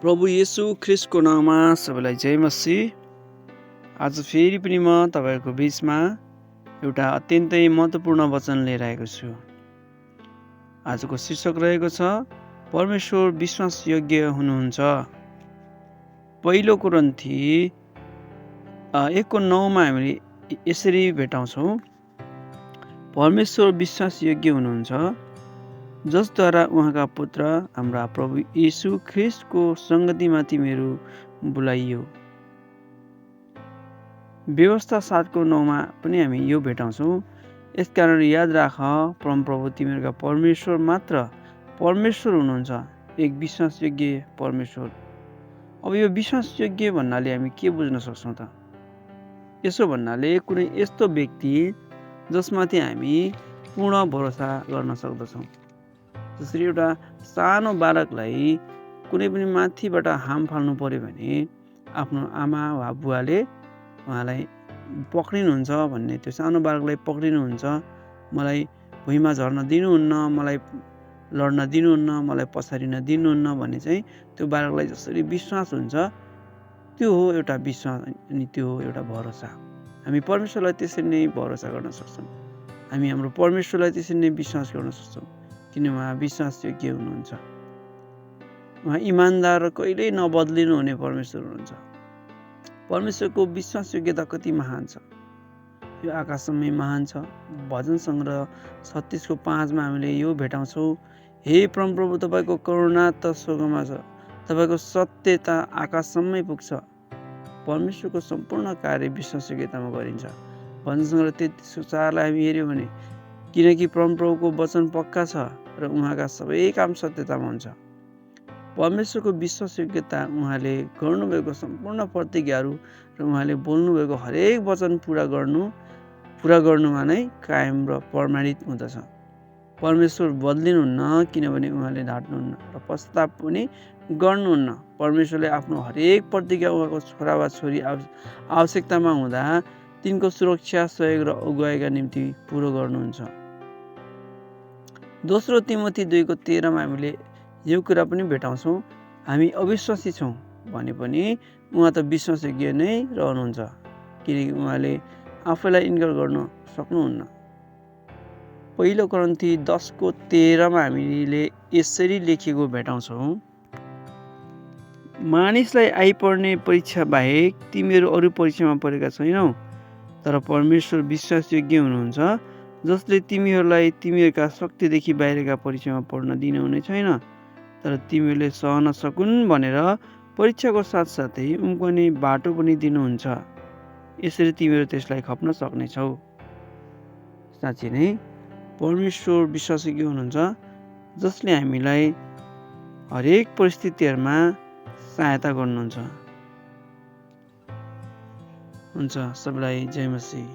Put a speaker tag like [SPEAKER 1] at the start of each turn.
[SPEAKER 1] प्रभु येशू ख्रिस्टको नाममा सबैलाई जय मसीह। आज फेरि पनि म तपाईँहरूको बिचमा एउटा अत्यन्तै महत्त्वपूर्ण वचन लिएर आएको छु। आजको शीर्षक रहेको छ परमेश्वर विश्वासयोग्य हुनुहुन्छ। पहिलो कोरिन्थी 1:9 हामीले यसरी भेटाउँछौँ, परमेश्वर विश्वासयोग्य हुनुहुन्छ, जसद्वारा उहाँका पुत्र हाम्रा प्रभु येशू ख्रिस्टको सङ्गतिमा तिमीहरू बोलाइयो। व्यवस्था 7:9 पनि हामी यो भेटाउँछौँ, यसकारण याद राख परमप्रभु तिमीहरूका परमेश्वर मात्र परमेश्वर हुनुहुन्छ, एक विश्वासयोग्य परमेश्वर। अब यो विश्वासयोग्य भन्नाले हामी के बुझ्न सक्छौँ त? यसो भन्नाले कुनै यस्तो व्यक्ति जसमाथि हामी पूर्ण भरोसा गर्न सक्दछौँ। जसरी एउटा सानो बालकलाई कुनै पनि माथिबाट हाम फाल्नु पर्यो भने आफ्नो आमा वा बुवाले उहाँलाई पक्रिनुहुन्छ भन्ने, त्यो सानो बालकलाई पक्रिनुहुन्छ, मलाई भुइँमा झर्न दिनुहुन्न, मलाई लड्न दिनुहुन्न, मलाई पछारिन दिनुहुन्न भन्ने चाहिँ त्यो बालकलाई जसरी विश्वास हुन्छ, त्यो हो एउटा विश्वास अनि त्यो हो एउटा भरोसा। हामी परमेश्वरलाई त्यसरी नै भरोसा गर्न सक्छौँ। हामी हाम्रो परमेश्वरलाई त्यसरी नै विश्वास गर्न सक्छौँ, किन उहाँ विश्वासयोग्य हुनुहुन्छ। उहाँ इमान्दार र कहिल्यै नबदलिनु हुने परमेश्वर हुनुहुन्छ। परमेश्वरको विश्वासयोग्यता कति महान छ, यो आकाशसम्मै महान छ। भजन सङ्ग्रह 36:5 हामीले यो भेटाउँछौँ, हे परमप्रभु तपाईँको करुणा त स्वर्गमा छ, तपाईँको सत्यता आकाशसम्मै पुग्छ। परमेश्वरको सम्पूर्ण कार्य विश्वासयोग्यतामा गरिन्छ। भजन सङ्ग्रह 33:4लाई हामी हेऱ्यौँ भने, किनकि परमप्रभुको वचन पक्का छ र उहाँका सबै काम सत्यतामा हुन्छ। परमेश्वरको विश्वासयोग्यता उहाँले गर्नुभएको सम्पूर्ण प्रतिज्ञाहरू र उहाँले बोल्नुभएको हरेक वचन पुरा गर्नुमा नै कायम र प्रमाणित हुँदछ। परमेश्वर बदलिनुहुन्न, किनभने उहाँले ढाँट्नुहुन्न र पश्चाताप पनि गर्नुहुन्न। परमेश्वरले आफ्नो हरेक प्रतिज्ञा उहाँको छोरा वा छोरी आवश्यकतामा हुँदा तिनको सुरक्षा, सहयोग र अगुवाईका निम्ति पुरो गर्नुहुन्छ। दोस्रो तिमोथी 2:13मा हामीले यो कुरा पनि भेटाउँछौँ, हामी अविश्वासी छौँ भने पनि उहाँ त विश्वासयोग्य नै रहनुहुन्छ, किनकि उहाँले आफैलाई इन्कार गर्न सक्नुहुन्न। पहिलो कोरिन्थी 10:13मा हामीले यसरी लेखेको भेटाउँछौँ, मानिसलाई आइपर्ने परीक्षा बाहेक तिमीहरू अरू परीक्षामा परेका छैनौ, तर परमेश्वर विश्वासयोग्य हुनुहुन्छ, जसले तिमीहरूलाई तिमीहरूका शक्तिदेखि बाहिरका परीक्षामा पर्न दिनुहुने छैन, तर तिमीहरूले सहन सकुन् भनेर परीक्षाको साथसाथै उम्कने बाटो पनि दिनुहुन्छ। यसरी तिमीहरू त्यसलाई खप्न सक्नेछौ। साँच्चै नै परमेश्वर विश्वासयोग्य हुनुहुन्छ, जसले हामीलाई हरेक परिस्थितिहरूमा सहायता गर्नुहुन्छ। हुन्छ, सबैलाई जय मसीह।